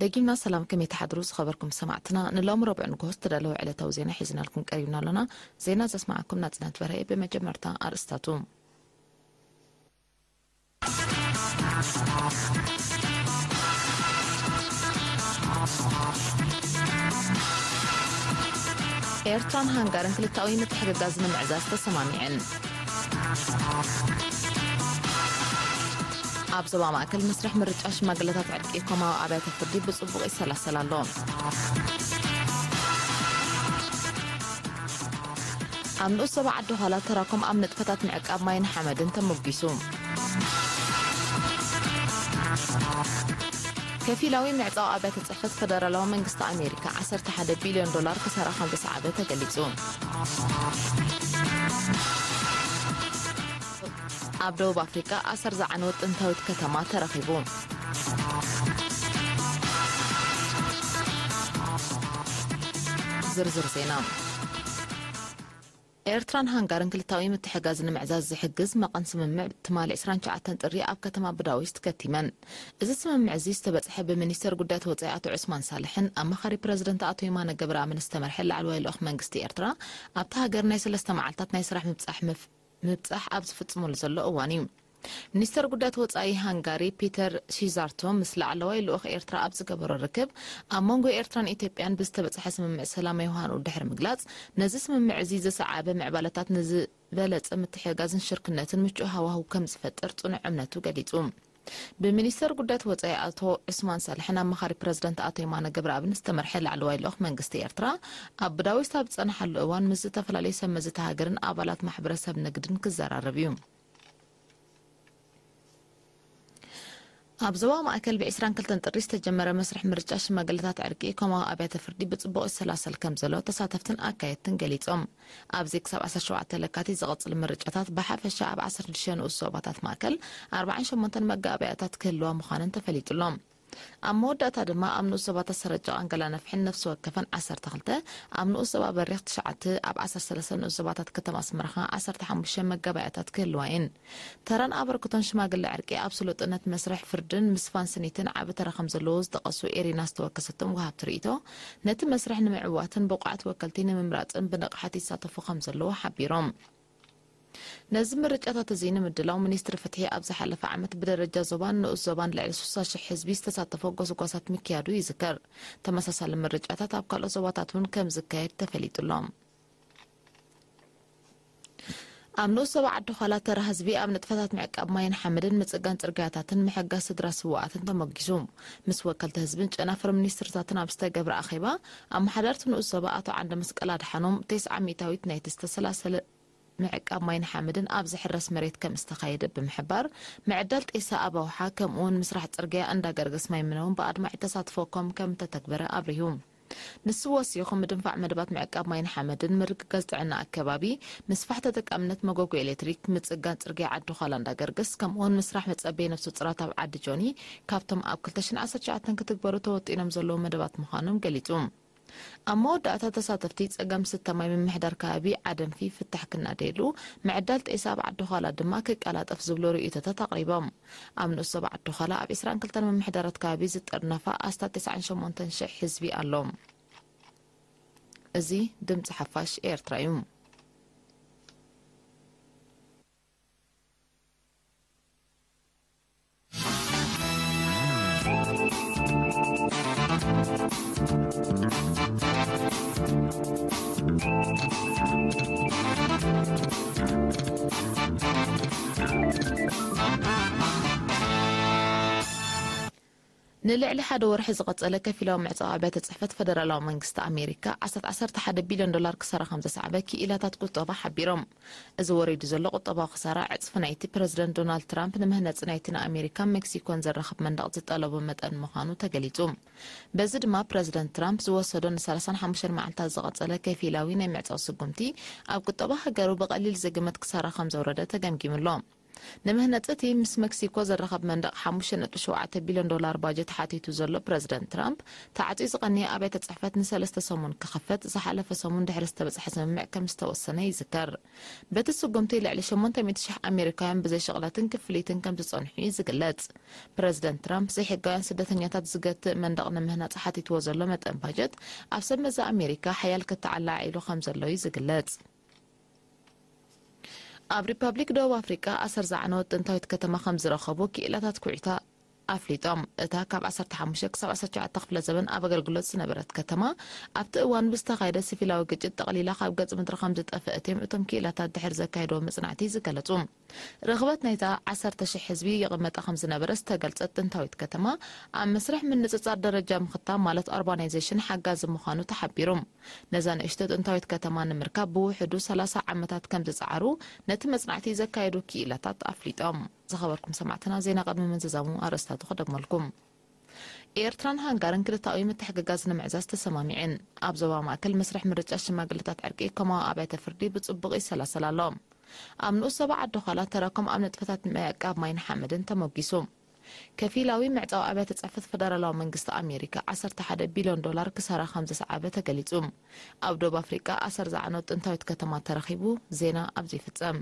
ደጊምና ሰላም፣ ከመይ ትሓድሩ ዝኸበርኩም ሰማዕትና? ንሎሚ ረቡዕ ንግሆ ዝተዳለወ ዕለታዊ ዜና ሒዝናልኩም ቀሪብና ኣሎና። ዜና ዘስማዓኩም ናጽነት በርሀ። ብመጀመርታ ኣርእስታቱ። ኤርትራን ሃንጋርን ክልታዊ ምትሕግጋዝ ንምዕዛዝ ተሰማሚዐን። ኣብ ዞባ ማእከል መስርሕ ምርጫ ሽማግለታት ዕርቂ ኮማዊ ኣብያተ ፍርዲ ብጽቡቕ ይሰላሰል ኣሎ። ኣብ ንኡስ ዞባ ዓዲ ዃላ ተራኮም ኣብ ንጥፈታት ምዕቃብ ማይን ሓመድን ተመጒሱ። ከፊላዊ ምዕጻው ኣብያተ ጽሕፈት ፈደራላዊ መንግስቲ ኣሜሪካ ዓሰርተ ሓደ ቢልዮን ዶላር ክሳራ ከም ዘስዓበ ተገሊጹ። ኣብ ደቡብ ኣፍሪቃ ኣሰር ዝዓነወት ጥንታዊት ከተማ ተረኺቡ። ዝርዝር ዜና። ኤርትራን ሃንጋርን ክልታዊ ምትሕጋዝ ንምዕዛዝ ዝሕግዝ መቐን ስምምዕ ትማሊ ዕስራን ትሽዓተን ጥሪ ኣብ ከተማ ቡዳፔስት ከቲመን። እዚ ስምምዕ እዚ ዝተበጽሐ ብሚኒስተር ጉዳያት ወጻኢ ኣቶ ዑስማን ሳልሕን ኣማኻሪ ፕረዚደንት ኣቶ የማነ ገብረኣብን ዝተመርሐ ላዕለዋይ ልኡኽ መንግስቲ ኤርትራ ኣብታ ሃገር ናይ ሰለስተ መዓልታት ናይ ስራሕ ምብጻሕ ምፍ-፣ ምብጻሕ ኣብ ዝፍጽመሉ ዘሎ እዋን እዩ። ሚኒስተር ጉዳያት ወጻኢ ሃንጋሪ ፒተር ሲዛርቶ ምስ ላዕለዋይ ልኡኽ ኤርትራ ኣብ ዝገበሮ ርክብ፣ ኣብ መንጎ ኤርትራን ኢትዮጵያን ብዝተበጽሐ ስምምዕ ሰላም ምዃኑ ድሕሪ ምግላጽ፣ ነዚ ስምምዕ እዚ ዘሰዓበ ምዕባለታት ንዝበለጸ ምትሕግጋዝን ሽርክነትን ምቹእ ሃዋህው ከም ዝፈጥር ጽኑዕ እምነቱ ገሊጹ። ብሚኒስተር ጉዳያት ወጻኢ ኣቶ ዑስማን ሳልሕን ኣማኻሪ ፕረዚደንት ኣቶ የማነ ገብረኣብን ዝተመርሐ ላዕለዋይ ልኡኽ መንግስቲ ኤርትራ ኣብ ቡዳፔስት ኣብ ዝጸንሓሉ እዋን ምስ ዝተፈላለዩ ሰብ መዚ እታ ሃገርን ኣባላት ማሕበረሰብ ንግድን ክዘራረብ እዩ። ኣብ ዞባ ማእከል ብ ዕስራን ክልተን ጥሪ ዝተጀመረ መስርሕ ምርጫ ሽማግለታት ዕርቂ ኮማዊ ኣብያተ ፍርዲ ብጽቡቕ ይሰላሰል ከም ዘሎ ተሳተፍትን ኣካየድትን ገሊጾም። ኣብዚ ክሳብ ዓሰርተ ሸውዓተ ለካቲት ዝቐጽል ምርጫታት ብሓፈሻ ኣብ ዓሰርተ ሽዱሽተ ንኡስ ዞባታት ማእከል ኣርባዓን ሸሞንተን መጋበያታት ክህልዋ ምዃነን ተፈሊጡ ኣሎ። ኣብ መወዳእታ ድማ ኣብ ንኡስ ዞባታት ሰረጨ፣ ቃንገላ፣ ነፍሒን ነፍሲ ወከፈን ዓሰርተ ክልተ፣ ኣብ ንኡስ ዞባ በሪኽ ትሽዓተ፣ ኣብ ዓሰርተ ሰለስተ ንኡስ ዞባታት ከተማ ኣስመራ ኸኣ ዓሰርተ ሓሙሽተ መጋበያታት ክህልዋ እየን። ተራን ኣበርክቶን ሽማግለ ዕርቂ ኣብ ስሉጥነት መስርሕ ፍርድን ምስፋን ስኒትን ዓቢ ተራ ከም ዘለዎ ዝጠቐሱ ኤሪና ዝተወከሰቶም ወሃብቲ ርእይቶ፣ ነቲ መስርሕ ንምዕዋትን ብቑዓት ወከልቲ ንምምራጽን ብንቕሓት ይሳተፉ ከም ዘለዉ ሓቢሮም። ነዚ ምርጫታት እዚ ንምድላው ሚኒስትሪ ፍትሒ ኣብ ዝሓለፈ ዓመት ብደረጃ ዞባን ንኡስ ዞባን ልዕሊ ስሳ ሽሕ ህዝቢ ዝተሳተፎ ጎስጓሳት ምክያዱ ይዝከር። ተመሳሳሊ ምርጫታት ኣብ ካልኦት ዞባታት እውን ከም ዝካየድ ተፈሊጡ ኣሎ። ኣብ ንኡስ ዞባ ዓዲ ዃላ ተራ ህዝቢ ኣብ ንጥፈታት ምዕቃብ ማይን ሓመድን ምጽጋን ጽርግያታትን ምሕጋዝ ስድራ ስውኣትን ተመጊሱ። ምስ ወከልቲ ህዝብን ጨናፍር ሚኒስትርታትን ኣብ ዝተገብረ ኣኼባ፣ ኣመሓዳርቲ ንኡስ ዞባ ኣቶ ዓንደ መስቀል ኣድሓኖም፣ ተስዓ ሚእታዊት ናይቲ ዝተሰላሰለ ምዕቃብ ማይን ሓመድን ኣብ ዝሕረስ መሬት ከም ዝተኻየደ ብምሕባር፣ ምዕዳል ጤሳ ኣብ ኣውሓ፣ ከምኡውን ምስራሕ ጽርግያ እንዳ ገርግስ ማይ ምነውን ብኣድማዒ ተሳትፎ ኮም ከም እተተግበረ ኣብሪሁ። ንሱ ወሲኹ፣ ምድንፋዕ መደባት ምዕቃብ ማይን ሓመድን፣ ምርግጋጽ ጥዕና ኣከባቢ፣ ምስፋሕ ተጠቃምነት መጎጎ ኤሌክትሪክ፣ ምጽጋን ጽርግያ ዓዲ ዃላ እንዳ ገርግስ፣ ከምኡውን ምስራሕ መጸበይ ነፍሲ ጹራት ኣብ ዓዲ ጆኒ፣ ካብቶም ኣብ ክልተ ሽሕን ዓሰርተ ትሽዓተን ክትግበሩ ተወጢኖም ዘለዉ መደባት ምዃኖም ገሊጹ። ኣብ መወዳእታ ተሳተፍቲ፣ ጸገም ስተ ማይ ምምሕዳር ከባቢ ዓደንፊ ፍታሕ ክናደየሉ፣ ምዕዳል ጤሳ ኣብ ዓዲ ዃላ ድማ ክቀላጠፍ ዝብሉ ርእይቶታት ኣቕሪቦም። ኣብ ንኡስ ዞባ ዓዲ ዃላ ኣብ ዕስራን ክልተን ምምሕዳራት ከባቢ ዝጥርነፋ ኣስታት ተስዓን ሸሞንተን ሽሕ ህዝቢ ኣሎ። እዚ ድምጺ ሓፋሽ ኤርትራ እዩ። ንልዕሊ ሓደ ወርሒ ዝቐጸለ ከፊላዊ ምዕጻው ኣብያተ ጽሕፈት ፈደራላዊ መንግስቲ ኣሜሪካ ዓሰርተ ዓሰርተ ሓደ ቢልዮን ዶላር ክሳራ ከም ዘስዓበ ክኢላታት ቁጠባ ሓቢሮም። እዚ ወሪዱ ዘሎ ቁጠባዊ ክሳራ ዕጽፊ ናይቲ ፕረዚደንት ዶናልድ ትራምፕ ንመህነጺ ናይቲ ንኣሜሪካን ሜክሲኮን ዘራኽብ መንደቕ ዝጠለቦ መጠን ምዃኑ ተገሊጹ። በዚ ድማ ፕረዚደንት ትራምፕ ዝወሰዶ ንሰላሳን ሓሙሽተን መዓልታት ዝቐጸለ ከፊላዊ ናይ ምዕጻው ስጉምቲ ኣብ ቁጠባ ሃገሩ ብቐሊል ዝግመት ክሳራ ከም ዘውረደ ተገምጊሙ ኣሎ። ንምህነፂ እቲ ምስ መክሲኮ ዘራኸብ መንደቕ ሓሙሽተ ነጥቢ ሸውዓተ ቢልዮን ዶላር ባጀት ሓቲቱ ዘሎ ፕረዚደንት ትራምፕ፣ ተዓፅዩ ዝቐነየ ኣብያተ ፅሕፈት ንሰለስተ ሰሙን ክኽፈት ዝሓለፈ ሰሙን ድሕሪ ዝተበፅሐ ስምምዕ ከም ዝተወሰነ ይዝከር። በቲ ስጉምቲ ልዕሊ ሸሞንተ ሚእቲ ሺሕ ኣሜሪካውያን ብዘይ ሽቕለትን ክፍሊትን ከም ዝፀንሑ እዩ ዝግለጽ። ፕረዚደንት ትራምፕ ዘይሕጋውያን ስደተኛታት ዝገትእ መንደቕ ንምህናፅ ሓቲትዎ ዘሎ መጠን ባጀት ኣብ ሰብ መዚ ኣሜሪካ ሓያል ክተዓላዕ ኢሉ ከም ዘሎ እዩ ዝግለጽ። ኣብ ሪፐብሊክ ደቡብ ኣፍሪቃ ኣሰር ዝዓነወት ጥንታዊት ከተማ ከም ዝረኸቡ ክኢላታት ኩዕታ ኣፍሊጦም። እታ ካብ ዓሰርተ ሓሙሽተ ክሳብ ዓሰርተ ትሽዓተ ክፍለ ዘበን ኣብ ኣገልግሎት ዝነበረት ከተማ ኣብቲ እዋን ብዝተኻየደ ሲቪላዊ ግጭት ጠቕሊላ ካብ ገጽ ምድሪ ከም ዝጠፈአት እዮም እቶም ክኢላታት ድሕሪ ዘካየድዎ መጽናዕቲ ዝገለጹ። ርኽበት ናይታ ዓሰርተ ሽሕ ህዝቢ ይቕመጣ ከም ዝነበረ ዝተገልጸት ጥንታዊት ከተማ ኣብ መስርሕ ምንጽጻር ደረጃ ምኽታም ማለት ኦርባናይዜሽን ሓጋዚ ምዃኑ ተሓቢሩ። ነዛ ንእሽቶ ጥንታዊት ከተማ ንምርካብ ብውሕዱ ሰላሳ ዓመታት ከም ዝጸዓሩ ነቲ መጽናዕቲ ዘካየዱ ክኢላታት ኣፍሊጦም። ዝኸበርኩም ሰማዕትና፣ ዜና ቅድሚ ምዝዛሙ ኣርእስታቱ ክደግመልኩም። ኤርትራን ሃንጋርን ክልተኣዊ ምትሕግጋዝ ንምዕዛዝ ተሰማሚዐን። ኣብ ዞባ ማእከል መስርሕ ምርጫ ሽማግለታት ዕርቂ ኮማዊ ኣብያተ ፍርዲ ብጽቡቕ ይሰላሰል ኣሎ። ኣብ ንኡስ ዞባ ዓዲ ዃላ ተረኮም ኣብ ንጥፈታት ምዕቃብ ማይን ሓመድን ተመጒሱ። ከፊላዊ ምዕጻው ኣብያተ ጽሕፈት ፈደራላዊ መንግስቲ ኣሜሪካ ዓሰርተ ሓደ ቢልዮን ዶላር ክሳራ ከም ዘስዓበ ተገሊጹ። ኣብ ደቡብ ኣፍሪቃ ኣሰር ዝዓነወት ጥንታዊት ከተማ ተረኺቡ። ዜና ኣብዚ ይፍጸም።